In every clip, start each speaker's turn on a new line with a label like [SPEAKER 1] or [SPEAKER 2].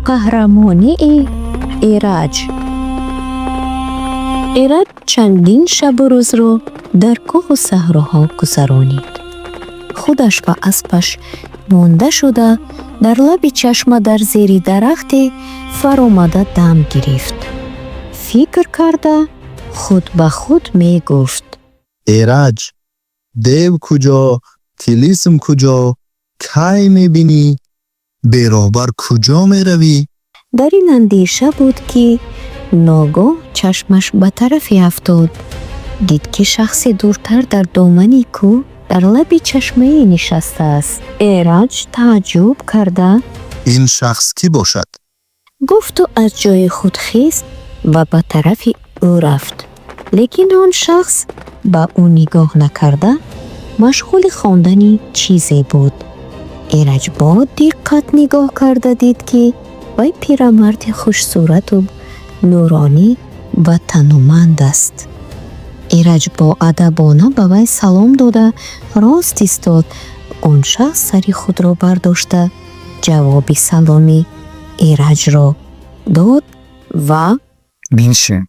[SPEAKER 1] Қаҳрамонии Эраҷ. Эраҷ чандин шабу рӯзро дар кӯҳу саҳроҳо гузаронид. Худаш ба аспаш монда шуда, дар лаби чашма дар зери дарахте фаромада дам гирифт. Фикр карда, худ ба худ мегуфт:
[SPEAKER 2] Эраҷ, дев куҷо, тилисм куҷо, кай мебинӣ, бе роҳбар куҷо меравӣ?
[SPEAKER 1] Дар ин андеша буд, ки ногоҳ чашмаш ба тарафе афтод. Дид, ки шахсе дуртар дар домани кӯҳ дар лаби чашмае нишастааст. Эраҷ тааҷҷуб карда,
[SPEAKER 2] Ин шахс кӣ бошад?
[SPEAKER 1] гуфту аз ҷои худ хест ва ба тарафи ӯ рафт. Лекин он шахс ба ӯ нигоҳ накарда, машғули хондани чизе буд. Эраҷ бо диққат нигоҳ карда дид, ки вай пирамарди хушсурату нуронӣ ва тануманд аст. Эраҷ боадабона ба вай салом дода, рост истод. Он шахс сари худро бардошта, ҷавоби саломи Эраҷро дод ва
[SPEAKER 3] Биншин.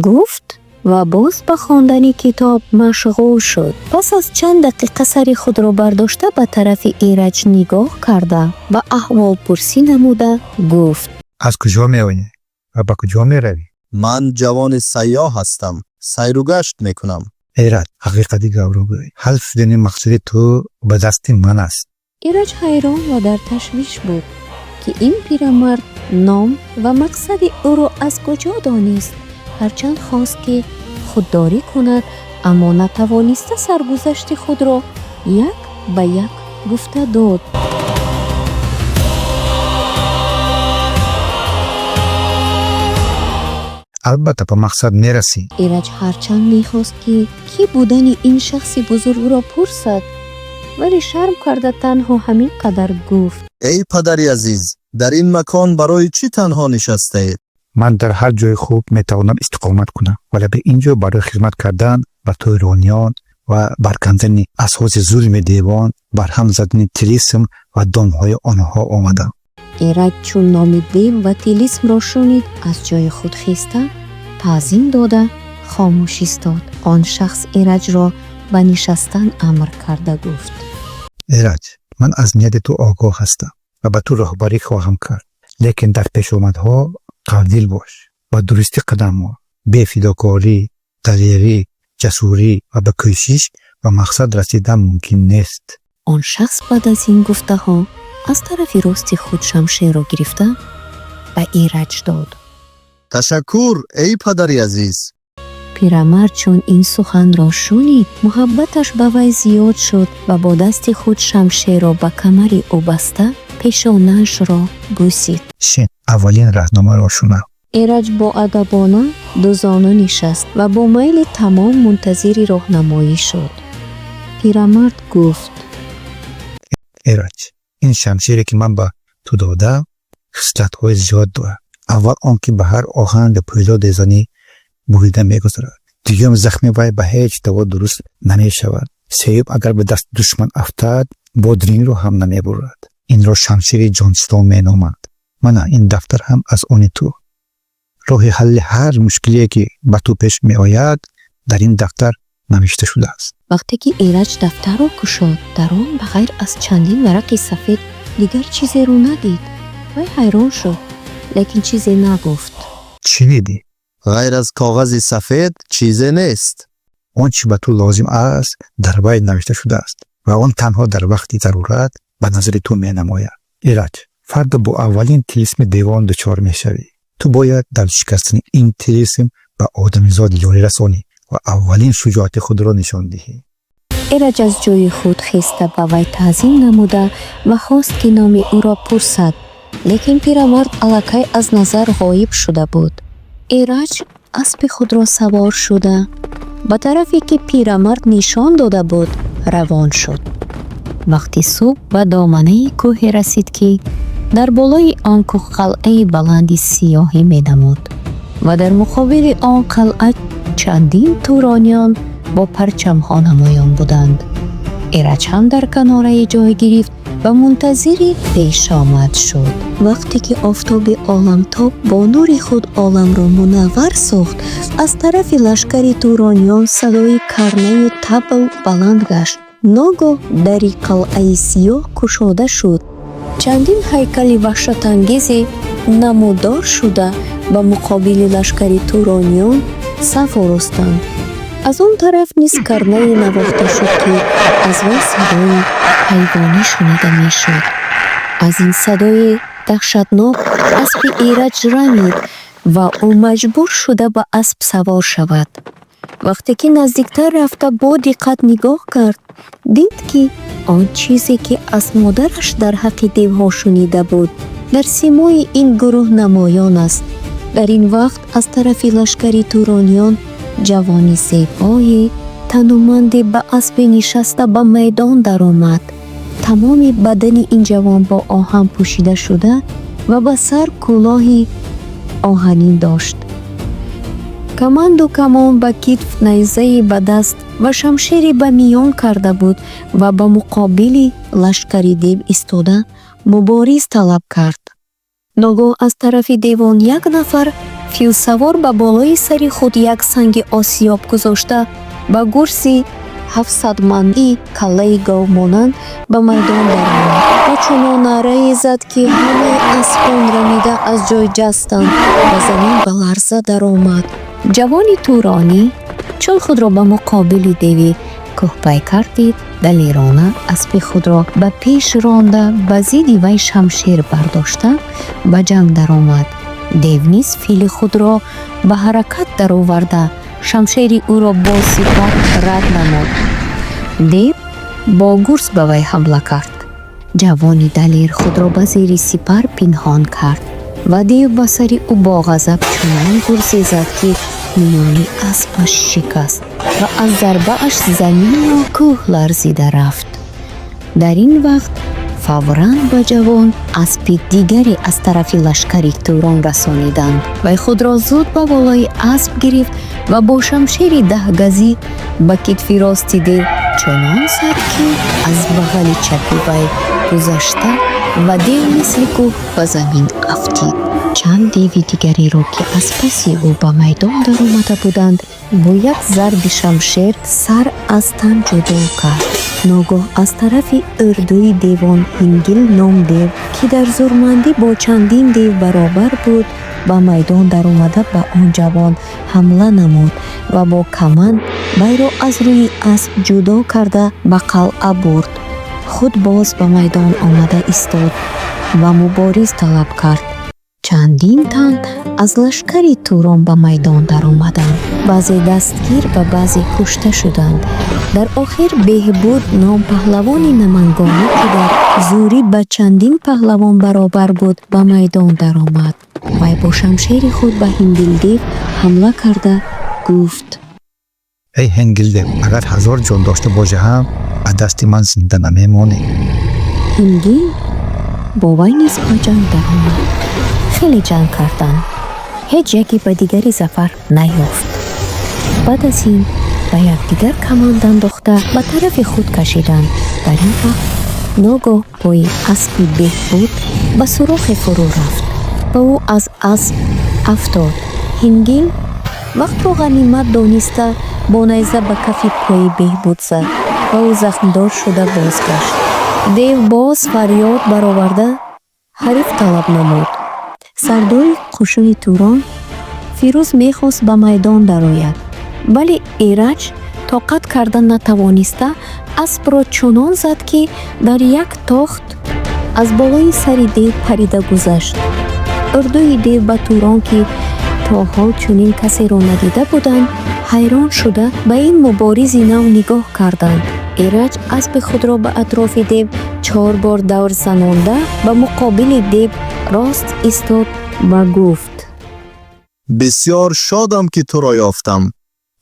[SPEAKER 1] гуфт ва боз ба хондани китоб машғул шуд. Пас аз чанд дақиқа сари худро бардошта, ба тарафи Эраҷ нигоҳ карда ва аҳволпурсӣ намуда гуфт:
[SPEAKER 3] Аз куҷо меоӣ ва ба куҷо меравӣ?
[SPEAKER 2] Ман ҷавони сайёҳ ҳастам, сайру гашт мекунам.
[SPEAKER 3] Эраҷ, ҳақиқати гапро гӯй. Ҳал шудани мақсади ту ба дасти ман аст.
[SPEAKER 1] Эраҷ ҳайрон ва дар ташвиш буд, ки ин пирамард ном ва мақсади ӯро аз куҷо донист. Ҳарчанд хост, ки худдорӣ кунад, аммо натавониста саргузашти худро як ба як гуфта дод.
[SPEAKER 3] Албатта, ба мақсад мерасӣ.
[SPEAKER 1] Эраҷ ҳарчанд мехост, ки кӣ будани ин шахси бузургро пурсад, вале шарм карда танҳо ҳамин қадар гуфт:
[SPEAKER 2] Эй падари азиз, дар ин макон барои чӣ танҳо нишастаед?
[SPEAKER 3] Ман дар ҳар ҷои хуб метавонам истиқомат кунам, вале ба ин ҷо барои хизмат кардан ба тӯрониён ва баркандани асоси зулми девон, барҳам задани тилисм ва домҳои онҳо омадам.
[SPEAKER 1] Эраҷ чун номи дев ва тилисмро шунид, аз ҷои худ хеста, таъзим дода, хомӯш истод. Он шахс Эраҷро ба нишастан амр карда гуфт:
[SPEAKER 3] Эраҷ, ман аз нияти ту огоҳ ҳастам ва ба ту роҳбарӣ хоҳам кард, лекин дар пешомадҳо қавдил бош ва дурустӣ қадам мон. Бе фидокорӣ, далерӣ, ҷасурӣ ва ба кӯшиш ба мақсад расидан мумкин нест.
[SPEAKER 1] Он шахс баъд аз ин гуфтаҳо аз тарафи рости худ шамшерро гирифта, ба Эраҷ дод.
[SPEAKER 2] Ташаккур, эй падари азиз.
[SPEAKER 1] Пирамард чун ин суханро шунид, муҳаббаташ ба вай зиёд шуд ва бо дасти худ шамшерро ба камари ӯ баста, пешонаашро бӯсид.
[SPEAKER 3] Шин, аввалин раҳнаморо шунав.
[SPEAKER 1] Эраҷ боадабона дузону нишаст ва бо майли тамом мунтазири роҳнамоӣ шуд. Пирамард гуфт:
[SPEAKER 3] Эраҷ, ин шамшере, ки ман ба ту додам, хислатҳои зиёд дорад. Аввал он ки ба ҳар оҳан ва пӯлоде занӣ, бурида мегузарад. Дуюм, захми вай ба ҳеҷ даво дуруст намешавад. Сеюм, агар ба дасти душман афтад, бодрингро ҳам намебурад. Инро шамшери ҷонситон меноманд. Мана ин дафтар ҳам аз они ту. Роҳи ҳалли ҳар мушкилие, ки ба ту пеш меояд, дар ин дафтар навишта шудааст.
[SPEAKER 1] Вақте ки Эраҷ дафтарро кушод, дар он ба ғайр аз чандин варақи сафед дигар чизеро надид. Вай ҳайрон шуд, лекин чизе нагуфт.
[SPEAKER 3] Чӣ дидӣ?
[SPEAKER 2] Ғайр аз коғази сафед чизе нест.
[SPEAKER 3] Он чӣ ба ту лозим аст, дар вай навишта шудааст ва он танҳо дар вақти зарурат ба назари ту менамояд. Эраҷ, фардо бо аввалин тилисми девон дучор мешавӣ. Ту бояд дар шикастани ин тилисм ба одамизод ёрӣ расонӣ ва аввалин шуҷоати худро нишон диҳӣ.
[SPEAKER 1] Эраҷ аз ҷои худ хеста, ба вай таъзим намуда ва хост, ки номи ӯро пурсад, лекин пирамард аллакай аз назар ғоиб шуда буд. Эраҷ аспи худро савор шуда, ба тарафе, ки пирамард нишон дода буд, равон шуд. Вақти субҳ ба доманаи кӯҳе расид, ки дар болои он кӯҳ қалъаи баланди сиёҳе менамуд ва дар муқобили он қалъа чандин турониён бо парчамҳо намоён буданд. Эраҷ ҳам дар канорае ҷой гирифт. Ва мунтазири пешомад шуд. Вақте ки офтоби оламтоб бо нури худ оламро мунаввар сохт, аз тарафи лашкари турониён садои карнаю табл баланд гашт. Ногоҳ дари қалъаи сиёҳ кушода шуд. Чандин ҳайкали ваҳшатангезе намудор шуда, ба муқобили лашкари турониён саф оростанд. Аз он тараф низ карнае навохта шуд, ки аз вай садои ҳайвонӣ шунида мешуд. Аз ин садои даҳшатнок аспи Эраҷ рамид ва ӯ маҷбур шуда ба асп савор шавад. Вақте ки наздиктар рафта, бо диққат нигоҳ кард, дид, ки он чизе, ки аз модараш дар ҳаққи девҳо шунида буд, дар симои ин гурӯҳ намоён аст. Дар ин вақт аз тарафи лашкари турониён ҷавони зебое тануманде ба аспе нишаста ба майдон даромад. Тамоми бадани ин ҷавон бо оҳан пӯшида шуда ва ба сар кӯлоҳи оҳанин дошт. Каманду камон ба китф, найзае ба даст ва шамшере ба миён карда буд ва ба муқобили лашкари дев истода, мубориз талаб кард. Ногоҳ аз тарафи девон як нафар филсавор ба болои сари худ як санги осиёб гузошта, ба гурзи 700 манӣ каллаи говмонанд ба майдон даромад ва чунон наърае зад, ки ҳамаи аспон рамида аз ҷой ҷастанд ва замин ба ларза даромад. Ҷавони туронӣ чун худро ба муқобили деви кӯҳпайкар дид, далерона аспи худро ба пеш ронда, ба зидди вай шамшер бардошта, ба ҷанг даромад. Дев низ фили худро ба ҳаракат дароварда, шамшери ӯро бо сипар рад намуд. Дев бо гурз ба вай ҳамла кард. Ҷавони далер худро ба зери сипар пинҳон кард ва дев ба сари ӯ бо ғазаб чунон гурзе зад, ки миёни аспаш шикаст ва аз зарбааш замину кӯҳ ларзида рафт. Дар ин вақт фавран ба ҷавон аспи дигаре аз тарафи лашкари Турон расониданд. Вай худро зуд ба болои асп гирифт ва бо шамшери 10 газӣ ба китфи рости дев чунон зад, ки аз бағали чапи вай гузашта ва дев мисли кӯҳ ба замин афтид. Чанд деви дигареро, ки аз паси ӯ ба майдон даромада буданд, бо як зарби шамшер сар аз тан ҷудо кард. Ногоҳ аз тарафи ӯрдуи девон Ҳингил ном дев, ки дар зурмандӣ бо чандин дев баробар буд, ба майдон даромада, ба он ҷавон ҳамла намуд ва бо каманд вайро аз рӯи асп ҷудо карда, ба қалъа бурд. Худ боз ба майдон омада истод ва мубориз талаб кард. Чандин тан аз лашкари Турон ба майдон даромаданд. Баъзе дастгир ва баъзе кушта шуданд. Дар охир Беҳбуд ном паҳлавони намангонӣ, ки дар зӯрӣ ба чандин паҳлавон баробар буд, ба майдон даромад. Вай бо шамшери худ ба Ҳингилдев ҳамла карда гуфт:
[SPEAKER 3] Эй Ҳингилдев, агар 1000 ҷон дошта бошӣ ҳам, аз дасти ман зинда намемонӣ.
[SPEAKER 1] Ҳингил бо вай низ ба ҷанг даромад. Хеле ҷанг карданд, ҳеҷ яке ба дигаре зафар наёфт. Баъд аз ин ба якдигар каманд андохта, ба тарафи худ кашиданд. Дар ин вақт ногоҳ пои аспи Беҳбуд ба сурохе фурӯ рафт ва ӯ аз асп афтод. Ҳингил вақтро ғанимат дониста, бо найза ба кафи пои Беҳбуд зад ва ӯ захмдор шуда бозгашт. Дев боз фарёд бароварда, ҳариф талаб намуд. Сардори қӯшуни Турон Фирӯз мехост ба майдон дарояд, вале Эраҷ тоқат карда натавониста, аспро чунон зад, ки дар як тохт аз болои сари дев парида гузашт. Урдуи дев ба Турон, ки то ҳол чунин касеро надида буданд, ҳайрон шуда, ба ин муборизи нав нигоҳ карданд. Эраҷ аспи худро ба атрофи дев чор бор давр занонда, ба муқобили дев рост истод ва гуфт:
[SPEAKER 2] Бисёр шодам, ки туро ёфтам.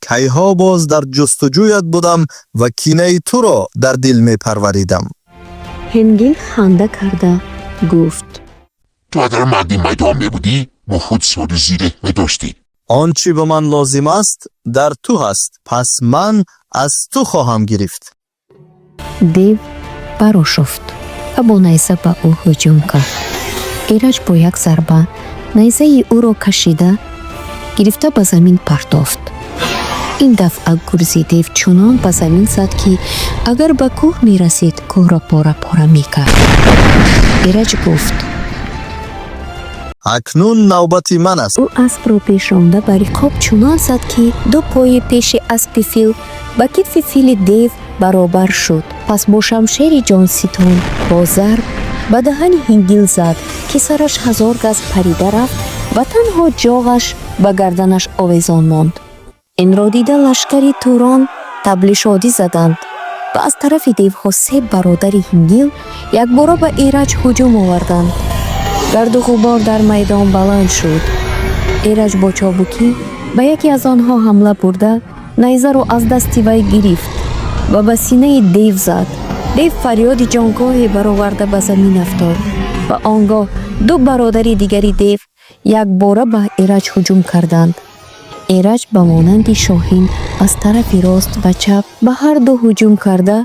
[SPEAKER 2] Кайҳо боз дар ҷустуҷӯят будам ва кинаи туро дар дил мепарваридам.
[SPEAKER 1] Ҳингил ханда карда гуфт:
[SPEAKER 4] Ту агар марди майдон мебудӣ, бо худ соду зиреҳ медоштӣ.
[SPEAKER 2] Он чӣ ба ман лозим аст, дар ту ҳаст, пас ман аз ту хоҳам гирифт.
[SPEAKER 1] Дев барошуфт. Ва бо найза ба ӯ ҳуҷум кард. Эраҷ бо як зарба найзаи ӯро кашида гирифта, ба замин партофт. Ин дафъа гурзи дев чунон ба замин зад, ки агар ба кӯҳ мерасид, кӯҳро пора пора мекард. Эраҷ гуфт:
[SPEAKER 2] Акнун навбати ман аст.
[SPEAKER 1] Ӯ аспро пешонда, ба риқоб чунон зад, ки ду пои пеши аспи фил ба китфи фили дев баробар шуд. Пас бо шамшери ҷонситон бо зарб ба даҳани ҳингил зад, ки сараш 1000 газ парида рафт ва танҳо ҷоғаш ба гарданаш овезон монд. Инро дида, лашкари Турон табли шодӣ заданд ва аз тарафи девҳо се бародари ҳингил якбора ба Эраҷ ҳуҷум оварданд. Гарду ғубор дар майдон баланд шуд. Эраҷ бо чобукӣ ба яке аз онҳо ҳамла бурда, найзаро аз дасти вай гирифт ва ба синаи дев зад. Дев фарёди ҷонкоҳе бароварда, ба замин афтод ва он гоҳ ду бародари дигари дев якбора ба Эраҷ ҳуҷум карданд. Эраҷ ба монанди шоҳин аз тарафи рост ва чап ба ҳар ду ҳуҷум карда,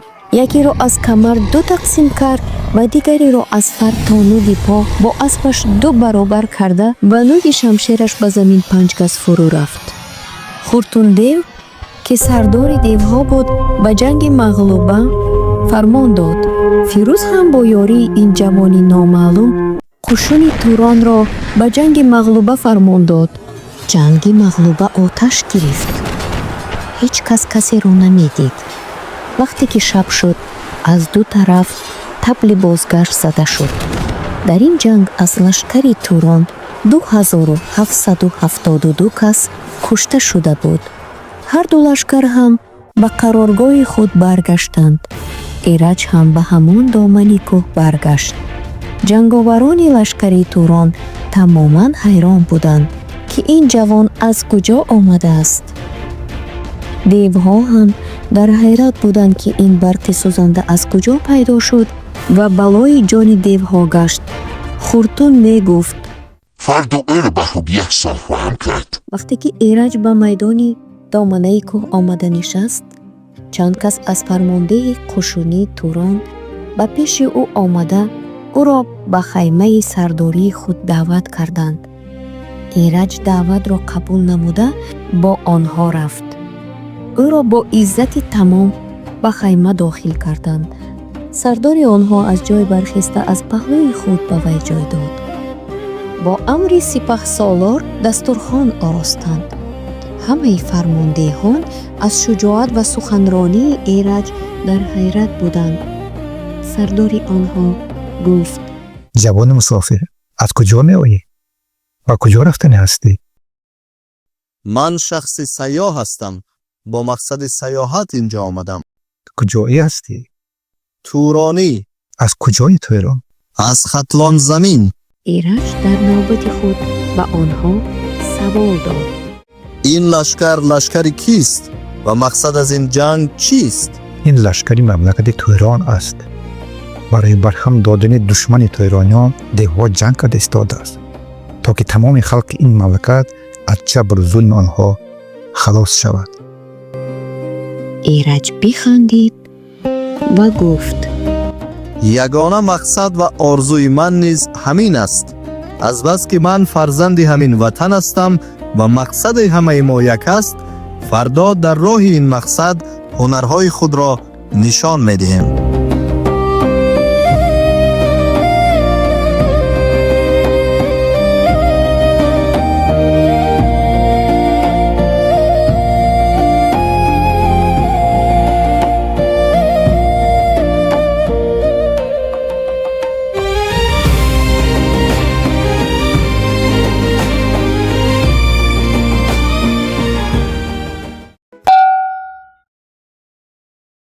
[SPEAKER 1] якеро аз камар ду тақсим кард ва дигареро аз фар то нуги по бо аспаш ду баробар карда, ба нуги шамшераш ба замин 5 газ фурӯ рафт. Хуртундев, ки сардори девҳо буд, ба ҷанги мағлуба фармон дод. Фирӯз ҳам бо ёрии ин ҷавони номаълум қушуни Туронро ба ҷанги мағлуба фармон дод. Ҷанги мағлуба оташ гирифт. Ҳеҷ кас касеро намедид. Вақте ки шаб шуд, аз ду тараф табли бозгашт зада шуд. Дар ин ҷанг аз лашкари Турон 2772 кас кушта шуда буд. Ҳарду лашкар ҳам ба қароргоҳи худ баргаштанд. Эраҷ ҳам ба ҳамон домани кӯҳ баргашт. Ҷанговарони лашкари Турон тамоман ҳайрон буданд, ки ин ҷавон аз куҷо омадааст. Девҳо ҳам дар ҳайрат буданд, ки ин барқи сӯзанда аз куҷо пайдо шуд ва балои ҷони девҳо гашт. Хуртун мегуфт:
[SPEAKER 4] Фардо ӯро ба хубӣ эҳсон хоҳам кард.
[SPEAKER 1] Вақте ки Эраҷ ба майдони доманаи кӯҳ омада нишаст, чанд кас аз фармондеҳи қушуни Турон ба пеши ӯ омада, ӯро ба хаймаи сардории худ даъват карданд. Эраҷ даъватро қабул намуда, бо онҳо рафт. Ӯро бо иззати тамом ба хайма дохил карданд. Сардори онҳо аз ҷой бархеста, аз паҳлӯи худ ба вай ҷой дод. Бо амри сипаҳсолор дастурхон оростанд. Ҳамаи фармондеҳон аз шуҷоат ва суханронии Эраҷ дар ҳайрат буданд. Сардори онҳо гуфт:
[SPEAKER 3] Ҷавони мусофир, аз куҷо меоӣ ва куҷо рафтанӣ ҳастӣ?
[SPEAKER 2] Ман шахси сайёҳ ҳастам. Бо мақсади сайёҳат инҷо омадам.
[SPEAKER 3] Куҷоӣ ҳастӣ?
[SPEAKER 2] Туронӣ.
[SPEAKER 3] Аз куҷои Турон?
[SPEAKER 2] Аз Хатлон замин.
[SPEAKER 1] Эраҷ дар навбати худ ба онҳо савол дод:
[SPEAKER 2] Ин лашкар лашкари кист ва мақсад аз ин ҷанг чист?
[SPEAKER 3] Ин лашкари мамлакати Турон аст. Барои барҳам додани душмани турониён девҳо ҷанг карда истодааст, то ки тамоми халқи ин мамлакат аз ҷабру зулми онҳо халос шавад.
[SPEAKER 1] Эраҷ бихандид ва гуфт:
[SPEAKER 2] Ягона мақсад ва орзуи ман низ ҳамин аст. Азбаски ман фарзанди ҳамин ватан ҳастам ва мақсади ҳамаи мо як аст, фардо дар роҳи ин мақсад ҳунарҳои худро нишон медиҳем.